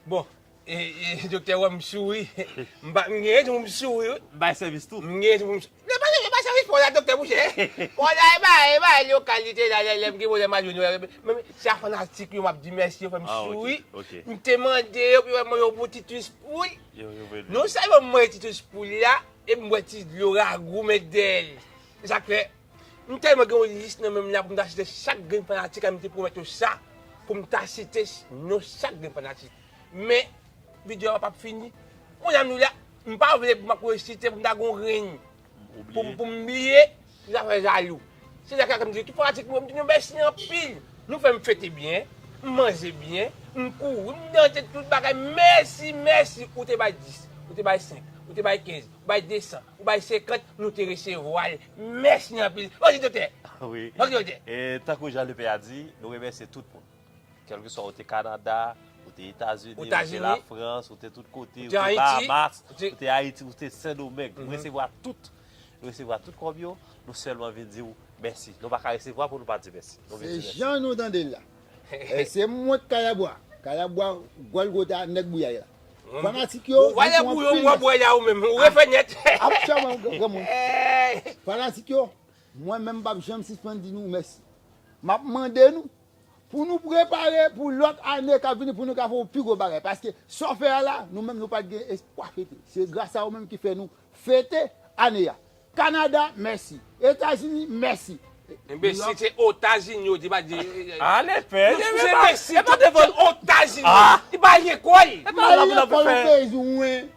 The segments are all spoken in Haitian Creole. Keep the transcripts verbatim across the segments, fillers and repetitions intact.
Bon, e, e, doktè wè m souri. M pa, m gen rezon pou m souri, wi. M bay sèvis tou. M gen rezon pou m souri. Lè pa, lè pa sèvis pa w la, doktè, mouche. Bon, la, e ba, e ba, lokalite la, lè, lè m gen pwoblèm al jwenn yo, men, men, se a fanatik yo, m ap di mèsi, yo fè m souri. M te mande yo pou yo mwen yon bon Titus Poul. Non sèlman m manje Titus Poul la, e m bwè ti dlo ragou, men dèyè l. Se sa k fè, m tèlman gen yon lis nan men m la pou m ta site chak grenn fanatik, a m te pwomèt yo sa, pou m ta site non chak grenn fanatik. Men, videyo a p ap fini. Kounye a nou la, m pa vle pou m ap resite, pou m ta gen yon grenn. Pou, pou m bliye, pou zafè jalou. Se sa k fè m di tout fanatik mwen, m di nou mèsi anpil. Nou fè m fete byen, m manje byen, m kouri, m danje tout bagay. Mèsi, mèsi. Ou te bay dis, ou te bay senk, ou te bay kenz, ou bay desan, ou bay senkant, nou te resevwa l. Mèsi anpil. Oke, doktè. Wi. Oke, doktè. E tankou jan lepè a di, nou remèsye tout moun. Kèlkeswa ou te Kanada, ou te Etazini, ou te Lafrans, ou te tout kote, ou te Bahamas, ou te Ayiti, ou te Sendomeng. Nou resevwa tout. Nou resevwa tout kòb yo, nou sèlman vin di w mèsi. Nou pa ka resevwa pou nou pa di mèsi. Nou vin di mèsi. Se jan nou tande l la. E se mwen k Kayabwa. Kayabwa, Gòlgota, nèg bouyay la. Fanatik yo, mèsi anpil. Ou vale bouyon, mwen bwè la ou menm. Ou refè nèt. Ap chòm granmoun. Fanatik yo, mwen menm m p ap janm sispann di nou mèsi. M ap mande nou, pou nou prepare pou lòt ane k ap vini, pou nou ka fè yon pi gwo bagay. Paske sa w fè a la, nou menm nou pa t gen espwa fete. Se gras a ou menm ki fè nou fete ane a. Kanada, mèsi. Etazini, mèsi. Enbesil, se Otazini yo di, pa di. Ale pè, se enbesil, se Otazini. Li pa lekòl, li bezwen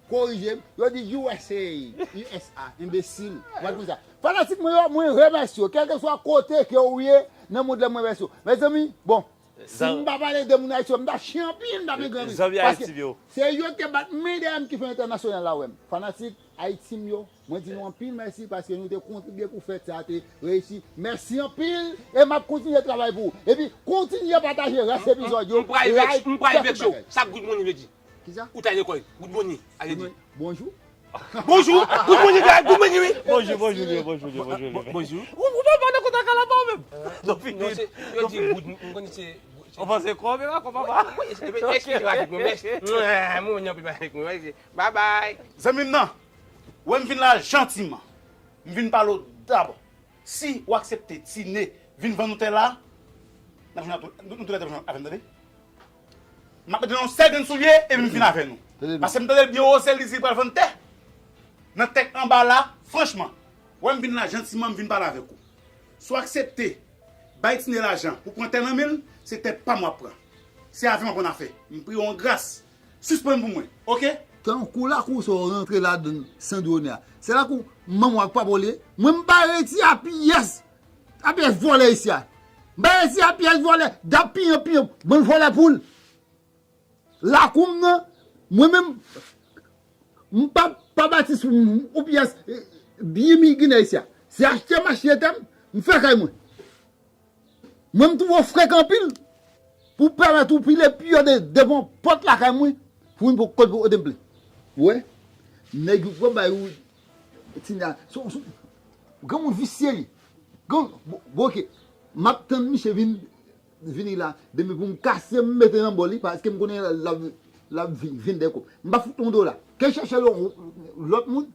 korije m. Yo di U S A, U S A, enbesil. Ou pa konn sa. Fanatik mwen yo, mwen remèsye yo. Kèlkeswa kote ke ou ye nan mond lan, mwen remèsye yo. Mezanmi, bon, si m pa pale de moun Ayiti yo, m ta chanpyen, m ta pi granmoun. Paske se yo ki te bat men dèyè m ki fè entènasyonal la wè m. Fanatik Ayiti m yo, mwen di nou anpil mèsi paske nou te kontribye pou fèt sa a te reyisi. Mèsi anpil e m ap kontinye travay pou ou. Epi kontinye pataje rès epizòd yo. M pral vèk, m pral vèk show. Sa good morning vle di? Kisa? Ou ta lekòl. Good morning. Ale di. Bonjou. Bonjou. Good morning, guys. Good morning, wi. Bonjou, bonjou, Lyon, bonjou, Lyon, bonjou, Lyon. Bonjou. Ou, ou pa nan kota kalaba ou menm? Non, fini. Non, se, yo di good, m konnen se. Ou panse kò, men pa kò, papa. Wi, wi, eskize m rapid, mwen, mèsi. Mwen, mwen, mwen, mwen, mwen, bye bye. Zanmi m nan, wè m vin la jantiman. M vin pale w dabò. Si w aksepte Tine vin vann nou tè la, n ap jwenn nou, nou toulède ap jwenn avè n, tande. M ap mete nan yon sèl grenn soulye epi m vin avè nou. Paske m tande l byen wo, se li di li pral vann tè. Nan tèt anba la, franchman, wè m vin la jantiman, m vin pale avèk ou. Si w aksepte bay Tine lajan pou pran tè nan men l, se tè pa m w ap pran. Se avè m w ap pran afè. M priye w an gras. Sispann pou mwen, oke? Tankou lakou sa w rantre ladann Sandwoni a. Se lakou manman w ak papa w li ye. Mwen m pa reti a pyès. A pyès vòlè isi a. M pa reti a pyès vòlè. Dap piyan piyan. Bann vòlè poul. Lakou m nan, mwen menm, m pa, pa bati sou ou pyès, eh, byen miginè isi a. Se achte m achte tè m, m fè kay mwen. Mwen, m twò frèk anpil pou pèmèt ou pile pye de, devan pòt lakay mwen pou vin pou kote pou kote m ple. Ou wè? Nèg yo pran bay ou, Tine a, se, se, granmoun visye li. Gran, bon, bon, oke. M ap tann misye vin, vini la, demen pou m kase m mete nan bò li, paske m konnen l ap, l ap vin, vin dèyè kòb. M pa fout yon dola. Ke chèche lò, lòt moun,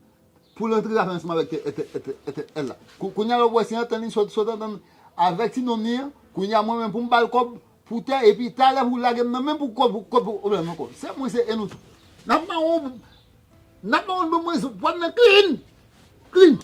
pou l antre afè ansanm avèk T T L la. Kou-, kounye a la w wè se antann li sot, sot antann avèk ti nonm li an, kounye a mwen menm pou m ba l kòb pou tè, epi talè pou lage m nan men pou kòb, pou kòb pou pwoblèm ankò. Se mwen, se e nou tou. N ap mawon, n ap mawon bon mwen, pwal nan clean, clean.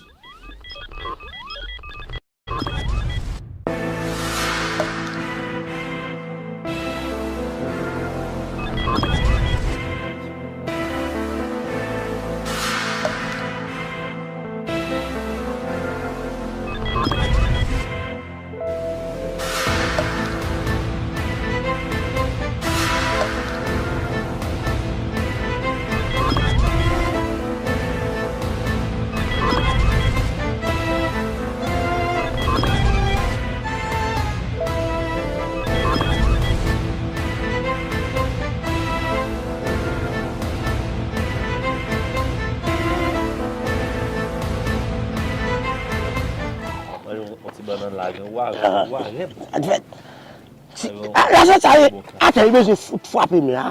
Manje yon ti bannann la, gen wa, wa rèd. Lajan sa ye, atè, li bezwen fout frape men a.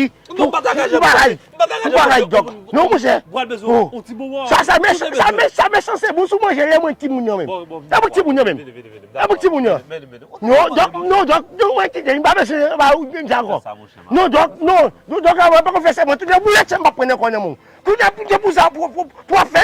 rayi. Pou bagay, pou bagay, dòk. Non, monchè. Sa, sa mechan, sa mechan, se bon sou manje lè mwen timoun yo menm. E pou timoun yo menm. E pou timoun yo. Non, dòk, non, dòk, non, mwen kite, m pa bezwen ba ou menm sa ankò. Non, dòk, non, non, dòk, mwen pa konn fè sèman. Tout lè boulèt, m pa pran nan kò nan men w. Kounye a, pou sa, pou, pou, pou w ap fè,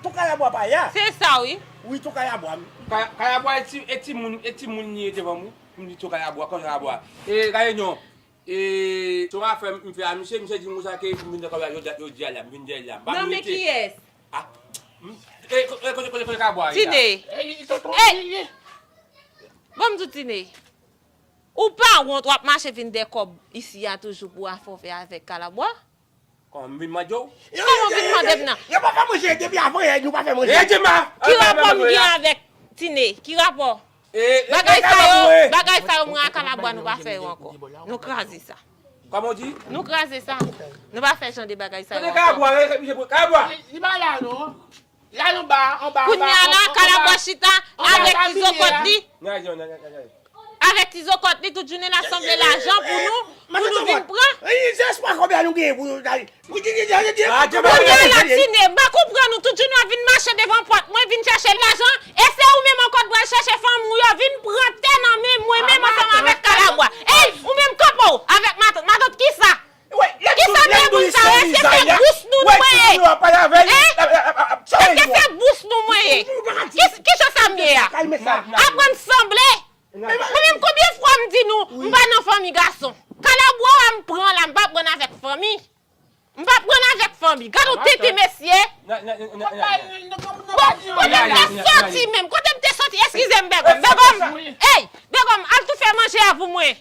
ton Kalabwa pa ya. Se sa, wi. Wi, ton Kalabwa. Kalabwa e ti moun, e ti moun li ye devan m, wi. M di ton Kalabwa, kon Kalabwa. E, gade non. E, se yon afè m fè a misye, misye di m konsa ke m vin nan Kalabwa jodi a la, m vin dèyè la. M pa vin rete. Non, men kiyès? Ah. E, kote, kote, kote Kalabwa ye la? Tine. Ey, tonton, ey. Bon, m di w Tine. Ou pa wont w ap mache vin dèyè kòb isi a toujou pou afè w fè avèk Kalabwa? Kòman m vin mande w? Kòman w vin mande m nan? Yo pa fè manje depi avan yè, nou pa fè manje. Ede m a! Ki rapò m gen avèk Tine? Ki rapò? Bagay sa yo, bagay sa yo mwen ak Kalabwa nou pa fè yo ankò. Nou kraze sa. Kòman w di? Nou kraze sa. Nou pa fè jan de bagay sa yo ankò. Kote Kalabwa? Kalabwa! Li pa la non. La anba, anba, anba. Kounye a la, Kalabwa chita avèk ti zokòt li. Avèk ti zokòt li, tout jounen l ap sanble lajan pou nou, pou nou vin pran. Se espwa kòb la nou genyen pou nou. Kounye a la, Tine, m pa konprann ou, tout jounen w ap vin mache devan pòt mwen, vin chèche lajan, e se ou menm ankò t pral chèche fanmi w yo, vin pran tè nan men mwen menm ansanm avèk Kalabwa. Ey, ou menm kanpe w avèk matant, matant kisa? Kisa m ye moun sa yo? Èske se bous nou nou mwen ye? Èske se bous nou mwen ye? Ki jan sa m ye a? Aprann sanble. Mwen menm konbyen fwa m di nou m pa nan fanmi gason? Kalabwa a m pran la, m pa pran avèk fanmi. M pa pran avèk fanmi. Gade yon tenten mesye. Kote m te soti menm? Kote m te soti? Eskize m, Bègòm. Bègòm, ey, Bègòm, al tou fè manje a pou mwen.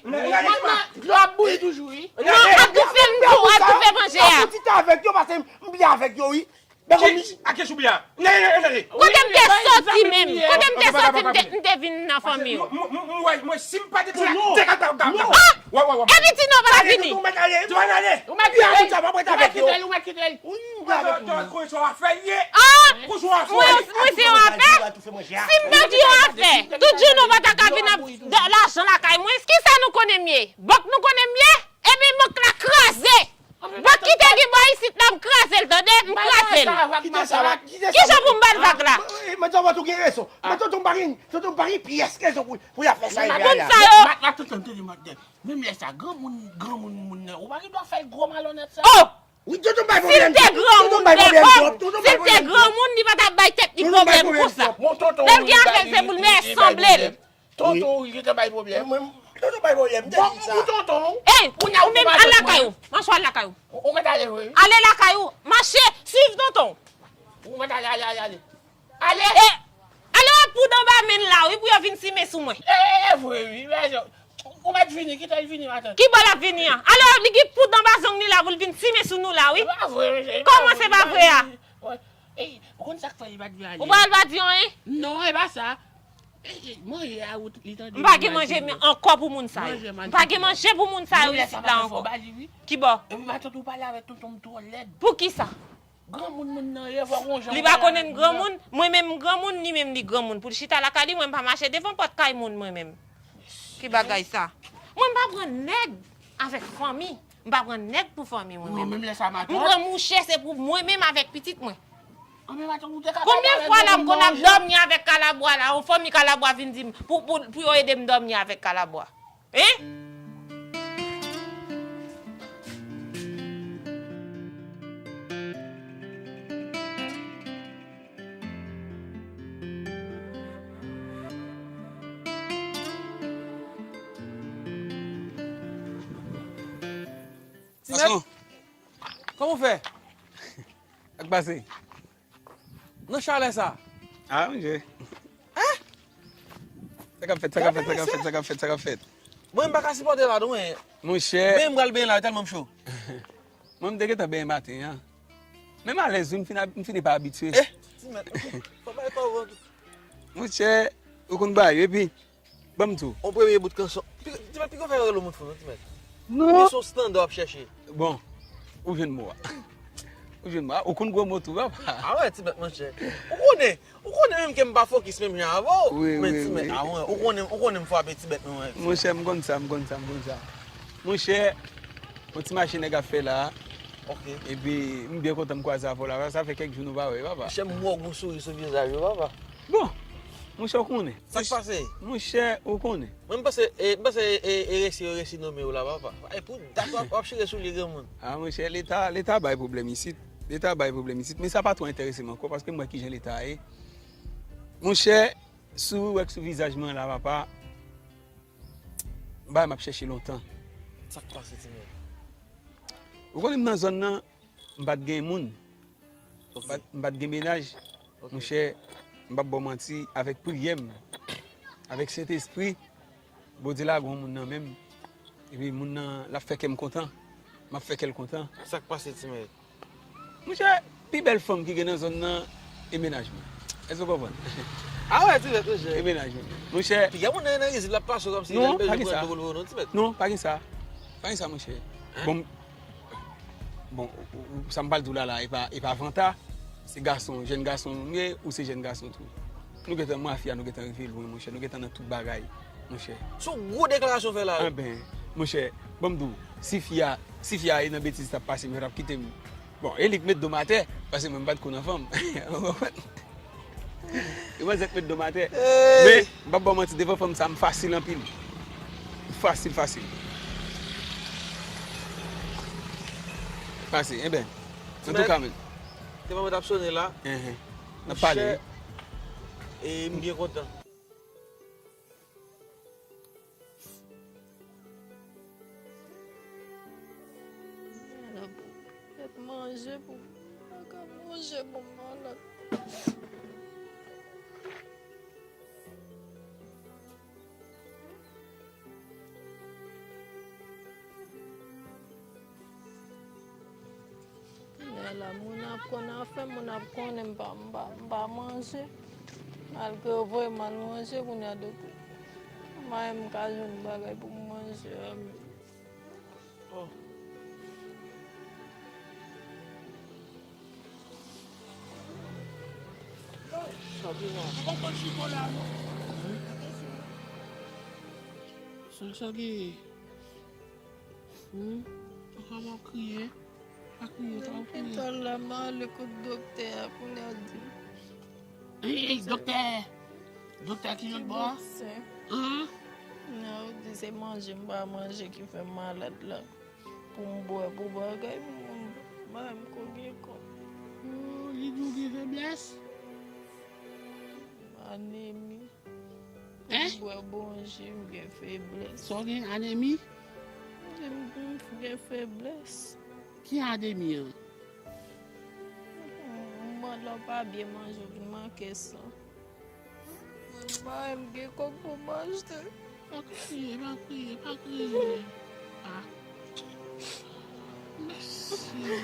Dlo ap bouyi toujou, wi. Non, al tou fè, al tou fè manje a. Ou ti tan avèk yo, paske m byen avèk yo, wi. Bègòm, a ki sou byen? Kote m te soti menm? Kote m te soti? M te, m te vin nan fanmi w. Mwen, si m pa te di la, te ka ta. Ah! Epi Tine w pa t ap vini. Ou mèt ale. Ou mèt kite l. Ou mèt kite l. Ou mèt kite l. Ou mèt kite l. Ou mèt kite l. Ah! Mwen, mwen se yon afè? Si m pèdi yon afè, tout jounen w pa ta ka vin ap lajan lakay mwen, kisa nou konnen m ye? Bank nou konnen m ye? Epi bank la kraze! Bank ki te gen bò isit la, m kraze l, tande, m kraze l. Kijan pou m bat vag la? Mwen di w, ou gen rezon. Men tonton m pa gen, tonton m pa gen pyès rezon pou, pou y ap fè sa y ap fè a la. Moun sa yo. Menm lè sa, granmoun, granmoun moun nan, ou pa gen dwa fè l gwo malonèt sa. Oh! Si l te granmoun, Bègòm, si l te granmoun, li pa t ap bay tèt li pwoblèm konsa. Lè l gen afè l, se pou l mèt sanble l. Tonton w gentan bay pwoblèm. Tonton bay pwoblèm, m te di sa. Bon, pou tonton w. Ey, ou menm al lakay ou. Mache al lakay ou. Ou mèt ale vre wi. Ale lakay ou. Mache, swiv tonton w. Ou mèt ale, ale, ale, ale. Ale! E, ale w ap poud anba men l la wi pou yo vin simen sou mwen. E, e, e vre wi, men ou mèt vini, kite l vini matant. Ki bò l ap vini an? Ale w ap li gen poud anba zong li la pou l vin simen sou nou la wi. E pa vre wi. Kòman se pa vre a? Ey, ou konn sa k fè li pa t vle ale? Ou pral pa di anyen? Non, e pa sa. Manje a ou li tande. M pa gen manje ankò pou moun sa yo. M pa gen manje pou moun sa yo isit la ankò. Ki bò? Epi matant ou pale avèk tonton m twò lèd. Poukisa? Granmoun moun nan ye, fòk yon jan. Li pa konnen m granmoun, mwen menm m granmoun, li menm li granmoun. Pou l chita lakay li, mwen m pa mache devan pòt kay moun mwen menm. Ki bagay sa? Mwen m pa pran nèg avèk fanmi. M pa pran nèg pou fanmi mwen menm. Mwen menm lè sa m atò. M pran mouche se pou mwen menm avèk pitit mwen. An men maten ou te ka Konbyen fwa la m konn ap dòmi avèk kalabwa la, yon fanmi kalabwa vin di m pou, pou, pou yo ede m dòmi avèk kalabwa? Hein? Ti mèt, kòman w fè? Sa k pase? Nan chalè sa? Ah, monchè. Hein? Sa k ap fèt, sa k ap fèt, sa k ap fèt, sa k ap fèt, sa k ap fèt? Mwen, m pa ka sipòte la, non, mwen. Monchè. Men m pral benyen la, tèlman m cho. Mwen, m te gentan benyen maten an. Men m alèz, wi, m fin, m fini pa abitye. Eh, ti mèt, fò bay pa ou an tou. Monchè, ou konn ba yo, epi, ban m tou. On premye bout kanson. Ti mèt, piko fè rele moun fou, non, ti mèt. Non. Men se yon standa w ap chèche. Bon, ou jwenn mo a. Ou jwenn mo a. Ou konn gwo mo tou, papa. Ah wè, ti mèt, monchè. Ou konnen, ou konnen menm ke m pa fokis menm jan avè w. Wi, men wi, ti mèt, wi. Ah wè, ou konnen, ou konnen m frape ti bèt mwen, wi. Monchè, m konn sa, m konn sa, m konn sa. Monchè, yon ti mache nèg ap fè la. Ok. Epi, m byen kontan m kwaze avè w la. Sa fè kèk jou nou pa wè, papa. Monchè, m wè w gon souri sou vizaj ou, papa. Bon, monchè, ou konnen. Sa k pase? Monchè, ou konnen. Mwen, m panse, e, m panse, e, e resi, yo resi nonmen w la, papa. E pou dat w ap, w ap chire soulye granmoun. Ah, monchè, Leta, Leta bay pwoblèm isit. Leta bay pwoblèm isit. Men sa pa twò enterese m ankò, paske m wè kijan Leta a ye. Monchè, si w wè k sou vizaj mwen la, papa, bagay m ap chèche lontan. Sa k pase, ti mèt? Ou konnen m nan zòn nan, m pa t gen moun. Ok. M pa t, m pa t gen mennaj. Ok. Monchè, m p ap ba w manti, avèk priyè m, avèk Sentespri, Bondye lage yon moun nan men m. Epi moun nan, l ap fè kè m kontan. M ap fè kè l kontan. Sa k pase, ti mèt? Monchè, pi bèl fanm ki gen nan zòn nan, e mennaj mwen. Èske w konprann? Ah wè, ti mèt, monchè. E mennaj mwen. Monchè. Piga moun nan nan izin, l ap pase w kòmsi l al bèje pran dlo pou l non, ti mèt. Non, pa gen sa. Pa gen sa, monchè. Hein? Bon, bon, ou, ou, sa m pral di w la, la, e pa, e pa vanta. Se gason, jèn gason m ye, ou se jèn gason tou. Nou gentan, mwen ak fi a, nou gentan rive lwen, monchè. Nou gentan nan tout bagay, monchè. Se yon gwo deklarasyon w fè la, wi. Anben, monchè, ban m di w, si fi a, si fi a e nan betiz t ap pase m, yo t ap kite m. Bon, e li k met do m atè, paske mwen m pa t ko nan fanm. Ou konprann? E manzè k met do m atè. Hey! Men, m p ap ba w manti, devan fanm sa, m fasil anpil. Fasil, fasil. Fasil, enben. Antouka, men. Te pa mwen t ap sone la. Enhen. N ap pale. Monchè, e m byen kontan. Mwen la pou mèt manje pou m pa ka manje pou m malad. Kounye a la, moun ap konn afè m, moun ap konnen m pa, m pa, m pa manje. Malgre yo voye m al manje, kounye a doktè, m pa menm ka jwenn bagay pou m manje a menm. Oh. Sa ki sa? Sa ki? Hmm? Papa m ap kriye. Pa kriye, pa kriye. Depi talè m ale kot doktè a, kounye a di m. Ey, ey, doktè! Doktè ki lòt bò a? Ki medsen? An? Non, yo di se manje m pa manje ki fè m malad la. Pou m bwè, pou bagay, pou m, bagay m ko gen kòb. Oh, li di w gen feblès? Anemi. Hein? Bwè bon ji, m gen feblès. Sa w gen, anemi? M, m gen feblès. Ki anemi an? M, m, lè w pa byen manje, w vin manke san. M pa menm gen kòb pou m achte. Pa kriye, pa kriye, pa kriye. Ah. Mesye.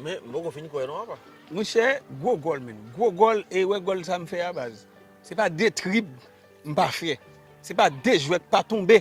Men, m poko fin kwè non, papa. Monchè, gwo gòl, menn. Gwo gòl, e wè gòl sa m fè a, baz. Se pa de trip m pa fè. Se pa de jwèt pa tonbe.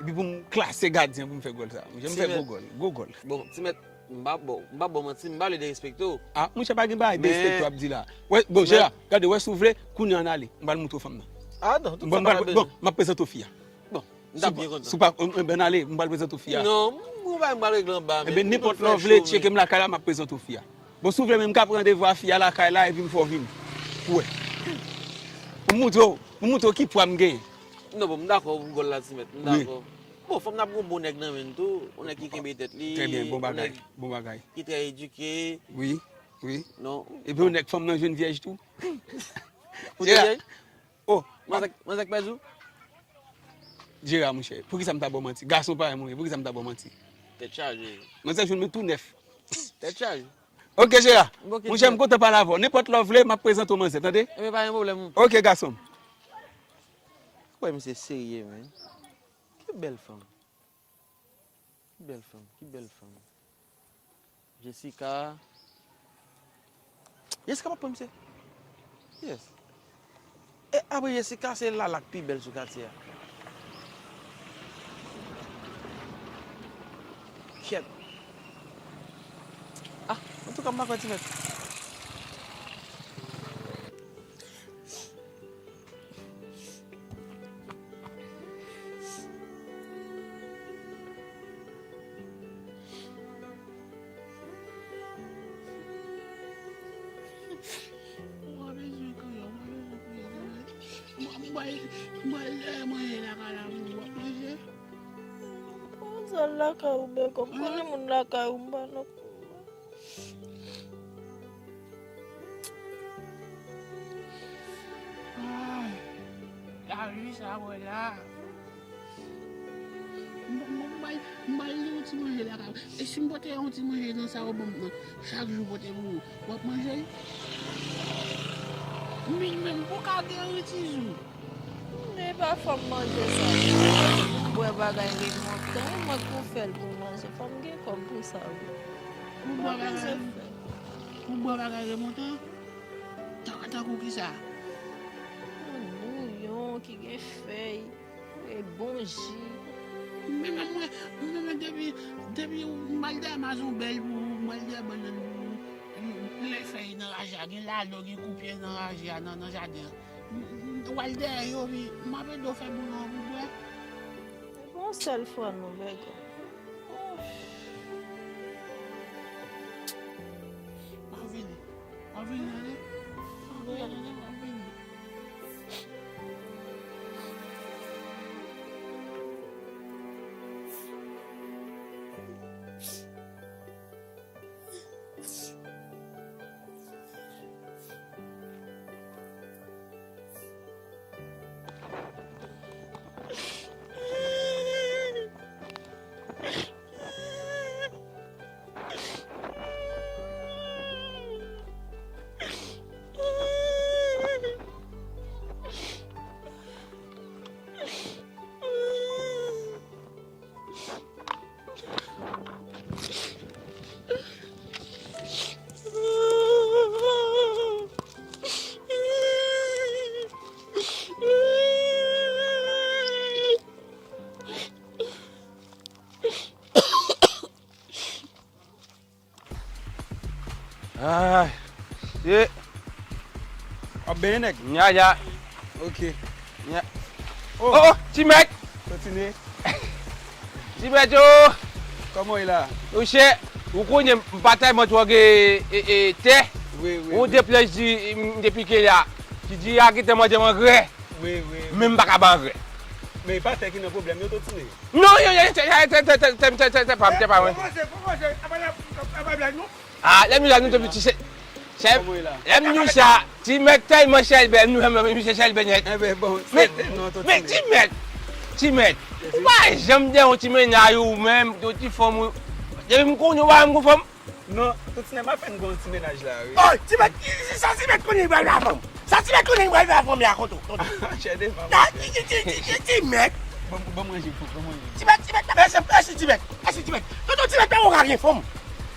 Epi pou m klase gadyen pou m fè gòl sa. Monchè, m fè gwo gòl, gwo gòl. Bon, ti mèt, m pa, bon, m pa ba w manti, m pa vle derespekte w. Ah, monchè, pa gen bagay derespekte w ap di la. Wè, bon, Jera, gade, wè, si w vle, kounye a ann ale. M pral montre w fanm nan. Ah non, tout sa pa nan bezwen. Bon, m ap prezante w fi a. Bon, m ta byen kontan. Si w pa, si w pa, eh, ben ale, m pral prezante w fi a. Non, m, m pral regle anba, men. Ebyen, nenpòt lè w vle tcheke m lakay la, m ap prezante w fi a. Bon, si w vle menm, m ka pran randevou a fi a lakay la, epi m fè w vini. Pou wè. Pou m montre w, pou m montre w ki pwa m genyen. Non, bon, m dakò pou gòl la, Ti Mèt, m dakò. Bon, fò m ta pran yon bon nèg nan men l tou, yon nèg ki kenbe tèt li, trè byen, bon bagay, bon bagay, ki trè edike. Wi, wi. Non. Epi yon nèg fanm nan jwenn vyèj tou. Ou te vyèj? Oh. Manzè k pèdi w? Jera, monchè, poukisa m ta ba w manti? Gason parèy mwen ye, poukisa m ta ba w manti? Tèt chaje. Manzè jwenn mwen tou nèf. Tèt chaje. Ok, Jera. Monchè, m kontan pale avè w. Nenpòt lè w vle, m ap prezante w manzè, tande? Ebyen, pa gen pwoblèm. Ok, gason m. Kwè misye serye, men. Ki bèl fanm. Ki bèl fanm, ki bèl fanm. Jessica. Jessica pa pran misye. Yes. E apre Jessica, se Lala k pi bèl sou katye a. Kyèt. Ah, antouka, m pa kwè, Ti Mèt. Mwen bezwen kriye, mwen bezwen kriye, Ti Mèt. Mwen, mwen, mwen lè manje lakay la pou w ap manje. Mwen sal lakay ou, Bègòm. Konnen moun lakay ou, m pa nan. Ay, lavi sa wè la. M, m, m bay, m bay li yon ti manje lakay. E si m pote yon ti manje nan sa ou ban m nan, chak jou pote pou ou, w ap manje l? Min menm pou ka gen yon ti jou. Men pa fò m manje sa. Bwè bagay remontan, mwen k pou fè l pou manje. Fò m gen kòb pou sa, wi. Ou bwè bagay, ou bwè bagay remontan? Tan, tankou kisa? Yon bouyon ki gen fèy, e bon ji. Men, men mwen, men, men depi, depi m al dèyè mazon bèl pou ou, m al dèyè bannann pou ou, m, m, lè fèy nan raje a, gen lalo, gen koupye nan raje a, nan, nan jaden an. W al dèyè yo, wi. M ap ede w fè bouyon an pou bwè. Se pa yon sèl fwa non, Bègòm. M ap vini. M ap vini, tande? M ap vini, tande? M ap vini. Ay, ye. W ap benyen, nèg? Nya, nya. Ok. Nya. Oh. Oh, oh, Ti Mèt. Kontinye. Ti Mèt, yo. Kòman w ye la? Monchè, ou konnen m pa tèlman twò gen, e, e, tè. Wi, wi, wi. Ou de plèch di, m te pike la. Ti di a gentan mande m angrè. Wi, wi, wi. Men m pa ka ba angrè. Men e pa tè ki nan pwoblèm yo, Totine. Non, yo, yo, tè, tè, tè pa m, tè pa mwen. Kòmanse, kòmanse, apa la, apa blag nou? Ah, lè nou la, nou te piti, se, se, lè nou sa, Ti Mèt tèlman chèlbè, nou menm, misye chèlbè nèt. Enben, bon, men, men, Ti Mèt, Ti Mèt, ou pa janm de yon ti mennaj ou menm, yon ti fanm ou, depi m konnen ou pa menm gon fanm. Non, Totine, m apèn gon ti mennaj la, wi. Oh, Ti Mèt, sa Ti Mèt konnen li pral fè avè m. Sa Ti Mèt konnen li pral fè avè m la, kote w, kote w. Ti, Ti, Ti Mèt. Bon, bon manje, bon, bon manje. Ti Mèt, Ti Mèt, mèsi, mèsi, Ti Mèt. Mèsi, Ti Mèt. Tonton Ti Mèt, pa ou ka gen fanm.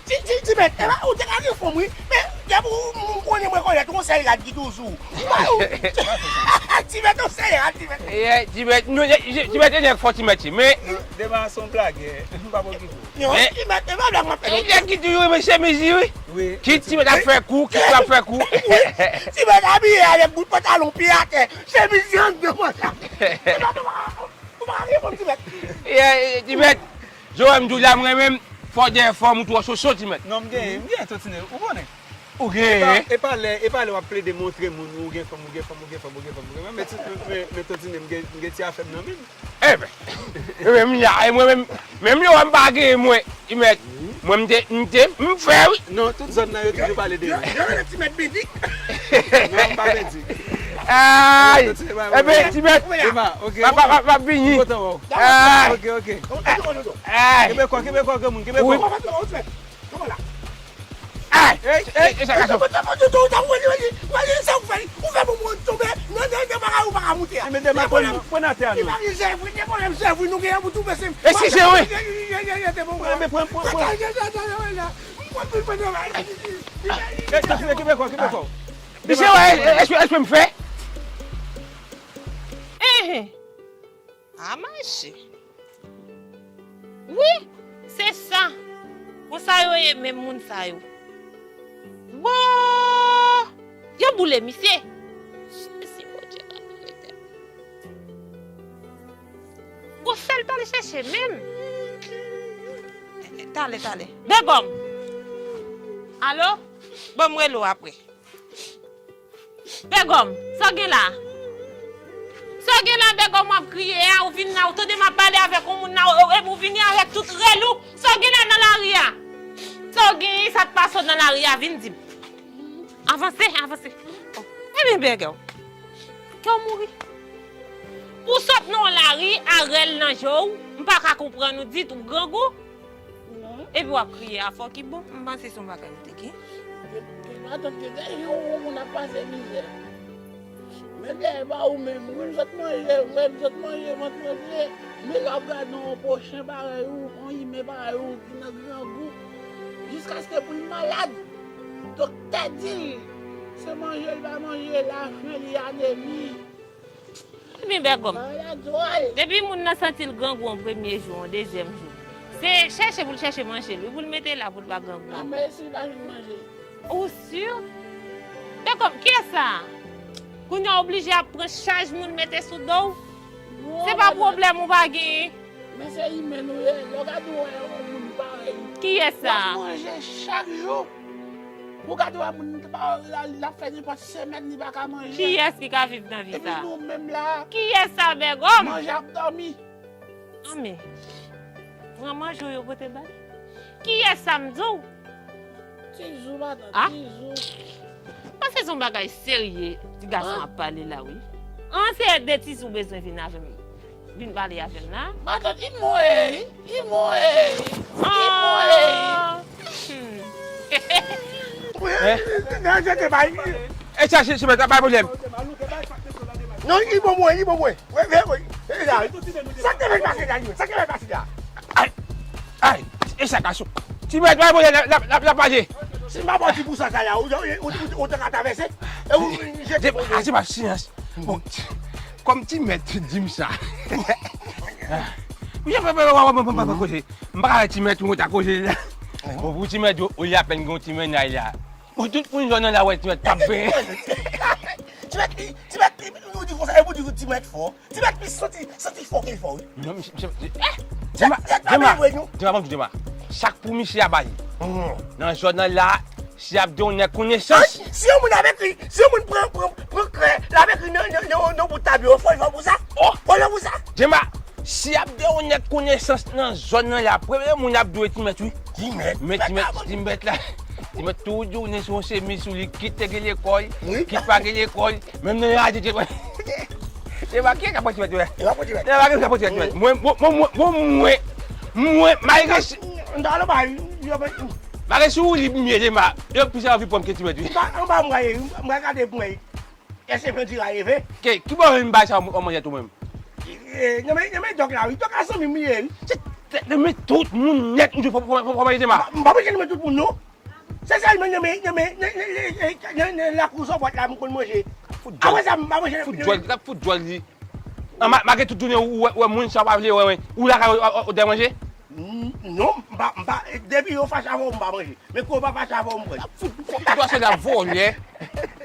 Ti, Ti, Ti Mèt, e pa ou te ka gen fanm, wi. Men, depi ou, m konnen mwen konèt ou, yon sèl rad ki toujou. Ti Mèt, yon sèl rad, Ti Mèt. Ti Mèt, nou, Ti Mèt, e nèg fò Ti Mèt, men, Dema se yon blagè, m p ap okipe w. Non, Ti Mèt, e pa blag m ap fè non. E nèg ki toujou renmen chemiz li, wi. Wi. Kit Ti Mèt ap fè kou, kit l ap fè kou. Wi, Ti Mèt abiye avèk bout pantalon pye atè, chemiz li anndan pantalon. Ou pa, ou pa, ou pa reponn Ti Mèt. Ti Mèt, Joel m di w la, m renmen m, fò w dèyè fò m, ou twò soso, Ti Mèt. Non, m gen, m gen totine, ou konnen. Ou gen. E pa, e pa lè, e pa lè w ap plede montre moun ou gen fanm, ou gen fanm, ou gen fanm, ou gen fanm, ou gen fanm. Men ti, men, men, men totine, m gen, m gen ti afè m nan men m. Enben, enben, m la, e mwen menm, menm lè w wè m pa gen mwen, Ti Mèt, mwen m te, m te, m fè wi. Non, tout zòn nan yo toujou pale de mwen. Yo rele Ti Mèt Bedi. Non, m pa Bedi. Ay, enben, Ti Mèt, m ap vini. Ay. Ay. Kenbe kò, kenbe kò, granmoun, kenbe kò. Ay! Ey, ey, ey, sa ka sòti. Ou fè bon moun tonbe nan, nan, nan bagay ou pa ka moute a. Men deman pran atè a non. Li pa gen zèv wi, gen pwoblèm zèv wi, nou gen pou tou bese. Eskize wi. Men pran, pran, pran. Ey, kenbe kò, kenbe kò. Misye wè, èske, èske m fè? Enhen. A mache. Wi, se sa. Konsa yo ye menm moun sa yo. Wo! Yo boule misye. Jezi, Bondye pa boule tèt. Bon, sèl t al chèche menm. Talè, talè. Bègòm. Alo? Bon, m rele w apre. Bègòm, sa w gen la? Sa w gen la, Bègòm, w ap kriye a, ou vin la, ou tande m ap pale avèk yon moun la, ou, ou, epi ou vini avèk tout rèl ou. Sa w gen la nan lari a? Sa w gen, sa k pase w nan lari a, vin di m. Avanse, avanse. Bon. Ebyen, Bègòm, kè w mouri. Pou w sot nan yon lari a rèl nan je w, m pa ka konprann ou ditou, grangou. Epi w ap kriye a fò ki bon, m panse se yon bagay ou te gen. Gen, gen matant, gen de jou yon moun ap pase mizè. Men dèyè pa ou menm, wi, m sot manje, wi, m sot manje, m ant manje. Men lè w ap gade yon pwochen parèy ou, yon imen parèy ou ki nan grangou, jiskaske pou l malad. Doktè di l, se manje l pa manje, lafen li, anemi. Ebyen, Bègòm, depi moun nan santi l grangou an premye jou, an dezyèm jou, se chèche pou l chèche manje l, wi, pou l mete la, pou l pa grangou ankò. Ou si? Bègòm, kiyès sa a? Kounye a w oblije ap pran chaj moun mete sou do w? Se pa pwoblèm ou pa genyen. Men se imen nou ye, lè w gade w wè yon moun parèy ou. Kiyès sa a? L ap manje chak jou. Pou gade w wè moun pa, l ap fè nenpòt semèn li pa ka manje. Kiyès ki ka viv nan vi sa? Epi nou menm la. Kiyès sa, Bègòm? Manje ap dòmi. Anmè. Pran manje w yo pote ba l. Kiyès sa m di w? Tizou, matant, Tizou. Panse se yon bagay serye ti gason ap pale la, wi. An, se de Tizou bezwen vin avè m. Vin pale avè m la. Matant, i mwen, i mwen, i mwen. E chache se mèt la, pa pwoblèm. Non, i bon mwen, i bon mwen. Sa k te mèt pase la, sa k te mèt pase la. Ay, ay, e sa gason. Ti mèt, pa pwoblèm, l ap pale. Si m pa ba w ti pousan sa la, ou te ka travèse. E ou jete. A, se pa silans. Bon, kòm ti mèt di m sa. Wi, pa koze. M pa ka wè ti mèt ou ta koze la. Bon, pou ti mèt yo, ou li apèn gen yon ti mennaj la. Bon, tout moun jwenn nan la wè ti mèt t ap benyen. Ti mèt, ti mèt, ou di konsa, e pou di ti mèt fò. Ti mèt plis santi, santi fò ke fò, wi. Non, misye, misye, eh, Dema, Dema, Dema, ban m di Dema. Chak pou misye a bay. Nan zòn nan la, si ap de yon nèg konesans. Si yon moun avèk li, si yon moun pran, pran, pran krè, l avèk li nan, nan, nan, nan bout tab yo, fò l fè pou sa. Fò l fè pou sa. Dema, si ap de yon nèg konesans nan zòn nan la, premye moun ap dwe ti mèt, wi. Ti mèt. Men ti mèt, ti mèt la. Ti mèt tou jounen sou yon chemiz sou li, kit te gen lekòl, kit pa gen lekòl. Menm nan radyo, Dema. Dema, kiyès k ap pran ti mèt, wè? Dema, kiyès k ap pran ti mèt, wè? Mwen, mwen, mwen, mwen, mwen, mwen, malgre si. M ta lo bay, yo bay. Malgre si ou li m ye, Dema, yo plis anvi pran m ke ti mèt, wi. M pa, m pa, m gaye, m gaye gade pou mwen. Èske jan di a leve? Ke, ki bò menm bay sa w manje tou menm? E, nan men, nan men dòk la, wi. Dòk la zanmi m ye, wi. Se, se, nan men tout moun nèt, m di w fò, fò, fò, fò manje Dema. M pa manje nan men tout moun, non. Se sèlman nan men, nan men, nan, nan, nan, nan, nan lakou zòbòt la, m konn manje. Apre sa, m pa manje nan. Fout djòl, l ap fout djòl li. An, ma-, malgre tout jounen ou wè, wè moun sa w pa vle wè, wè. Ou lakay ou, ou, ou te manje? N-, non, m pa, m pa, depi yo fache avè w, m pa manje. Men kou yo pa fache avè w, m pran. Fout, fout, fout, se la vòlè.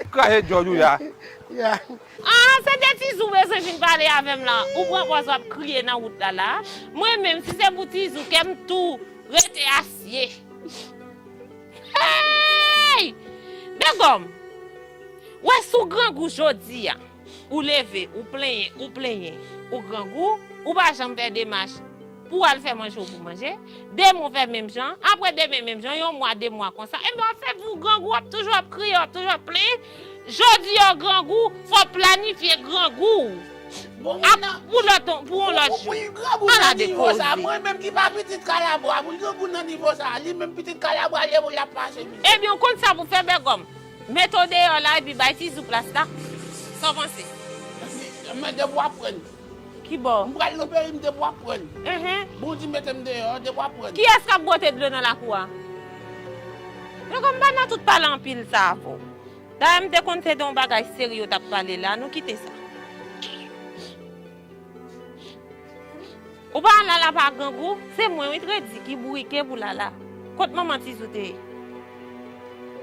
Kraze djòl ou la. Ya. Ah, se de Tizou bezwen vin pale avè m la. Ou pran pòz w ap kriye nan wout la la. Mwen menm, si se pou Tizou, kè m tou rete asye. Hey! Bègòm, wè si w grangou jodi a, ou leve, ou plenyen, ou plenyen, ou grangou, ou pa janm fè demach pou w al fè manje w pou manje. Demen w fè menm jan, apre demen menm jan, yon mwa, de mwa konsa. Ebyen, w ap fè pou grangou, w ap toujou ap kriye, w ap toujou ap plenyen. Jodi a w grangou, fò w planifye grangou w. Bon, ap pou lòt, pou yon lòt jou. Pou, pou, pou grangou nan nivo sa, mwen menm ki pa pitit Kalabwa, pou grangou nan nivo sa, li menm pitit Kalabwa, li, li ap pase mizè. Ebyen, w konn sa pou fè, Bègòm. Mete w deyò la epi bay Tizou plas la. Sa w panse? Men depi w ap pran. Ki bò? M pral nan peyi m depi w ap pran. Enhen. Bondye mete m deyò depi w ap pran. Kiyès k ap bwote dlo nan lakou a? Bègòm, m pa nan tout pale anpil sa avè w. Dayè, m te konn se de yon bagay serye w t ap pale la, nou kite sa. Ou pa lala pa grangou, se mwen wi Tredi ki bourike pou lala. Kot manman Tizou te ye?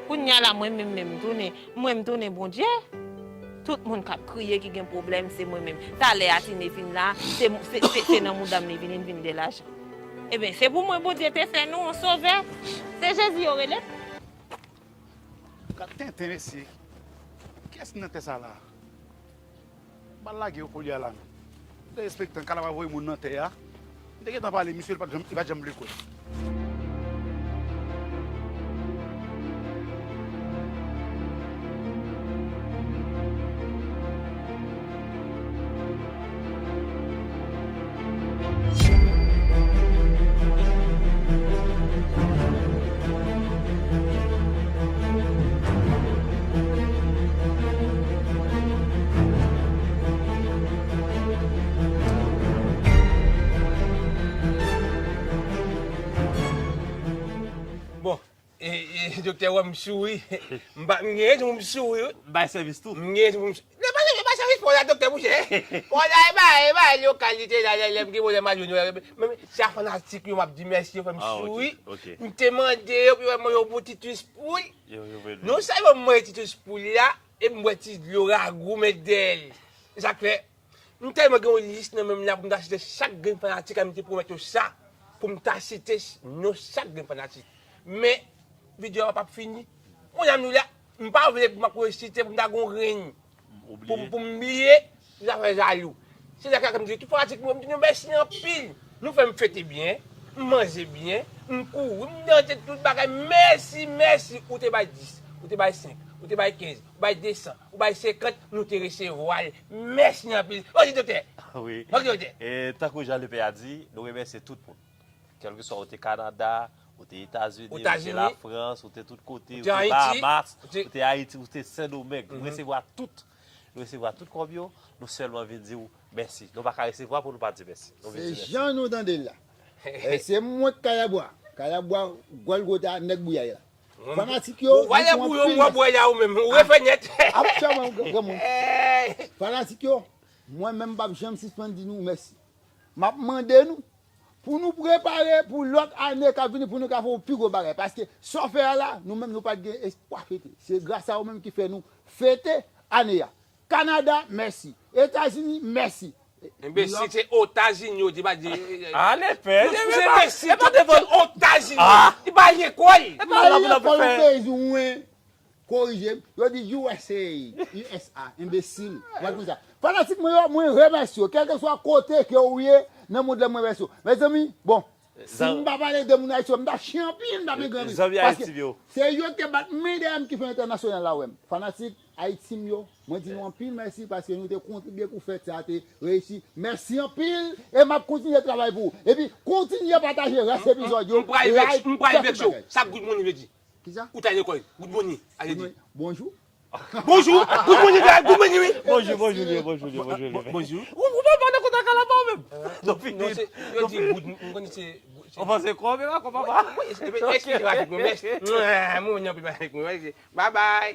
Kounye a la mwen menm menm m tounen, mwen m tounen Bondye. Tout moun k ap kriye ki gen pwoblèm se mwen menm. Talè a Tine fin la, se, se, se, se nan mouda m li vin, li vin de lajan. Ebyen, se pou mwen Bondye te fè nou yon sovè. Se Jezi yo rele. Gad tenten, mesye. Kiyès ki nan tè sa la? M al lage yo koulye a la menm. Derespektan, Kalabwa voye moun nan tè a. M te gentan pale, misye, li pa t janm, li pa t janm vle kwè. Bon, e, e, doktè, wè m souri. M pa, m gen rezon pou m souri, wi. Bay sèvis tou. M gen rezon pou m souri. Non, pa, pa sèvis pa w la, doktè, monchè. Pa w la, e pa, e pa lokal li te la, lè, lè m gen pwoblèm ak yo, men, men, se a fanatik yo, m ap di mèsi, yo fè m souri. M te mande yo pou yo mwen yon bon Titus poul. Non sèlman m manje Titus poul la, e m bwè ti dlo ragou, men dèl. E sa k fè, m tèlman gen yon lis nan men m la pou m ta site chak grenn fanatik a, m te pwomèt yo sa, pou m ta site non chak grenn fanatik. Men, videyo a p ap fini. Kounye a m di w la, m pa vle pou m ap resite, pou m ta gen yon grenn. Pou, pou m bliye, zafè jalou. Se la k fè m di tout fanatik mwen, m di nou mèsi anpil. Nou fè m fete byen, m manje byen, m kouri, m danje tout bagay. Mèsi, mèsi. Ou te bay dis, ou te bay senk, ou te bay kenz, ou bay de san, ou bay senkant, nou te resevwa l. Mèsi anpil. Mèsi, doktè. Wi. Mèsi, doktè. E tankou jan lepè a di, nou remèsye tout moun. Kèlkeswa ou te Kanada, ou te Etazini, ou te Lafrans, ou te tout kote, ou te Bahamas, ou te Ayiti, ou te Sendomeng. Nou resevwa tout. Nou resevwa tout kòb yo, nou sèlman vin di w mèsi. Nou pa ka resevwa pou nou pa di mèsi. Nou vin di mèsi. Se jan nou tande l la. E se mwen k Kalabwa. Kalabwa, Gòlgota, nèg bouyay la. Fanatik yo, mèsi anpil. Ou pale pou yo, mwen bwè la ou menm. Ou refè nèt. Ap fè mwen granmoun. Fanatik yo, mwen menm m p ap janm sispann di nou mèsi. M ap mande nou pou nou prepare pou lòt ane k ap vini, pou nou ka fè yon pi gwo bagay. Paske sa w fè a la, nou menm nou pa t gen espwa fete. Se gras a ou menm ki fè nou fete ane a. Kanada, mèsi. Etazini, mèsi. Enbesil, se Otazini yo di, pa di. Ale fè. Se mèsi, tout se Otazini. Li pa lekòl. Li pa lekòl, ou bezwen korije m. Yo di U S A, U S A, enbesil. Gad konsa. Fanatik mwen yo, mwen remèsye yo. Kèlkeswa kote ke ou ye nan mond lan, mwen remèsye yo. Mezanmi, bon, si m pa pale de moun Ayiti yo, m ta chen anpil, m ta plen granmil. Paske se yo ki te bat men dèyè m ki fè entènasyonal la wè m. Fanatik Ayiti m yo, mwen di nou anpil mèsi paske nou te kontribye pou fèt sa a te reyisi. Mèsi anpil e m ap kontinye travay pou ou. Epi kontinye pataje rès epizòd yo. M pral vex, m pral vex yo. Sa good morning vle di? Kisa? Ou ta lekòl. Good morning. Ale di. Bonjou. Bonjou. Good morning, guys. Good morning, wi. Bonjou, bonjou, Lye, bonjou, Lye, bonjou, Lye. Bonjou. Ou, ou pa pale kontan Kalabwa ou menm? Non, fini. Non, se, yo di good, m konnen se, se. Ou panse kòb e pa kòb papa? Wi, wi, wi, eksplike rapid, mwen, mèsi. Mwen, mwen, mwen, mwen, mwen, bye bye.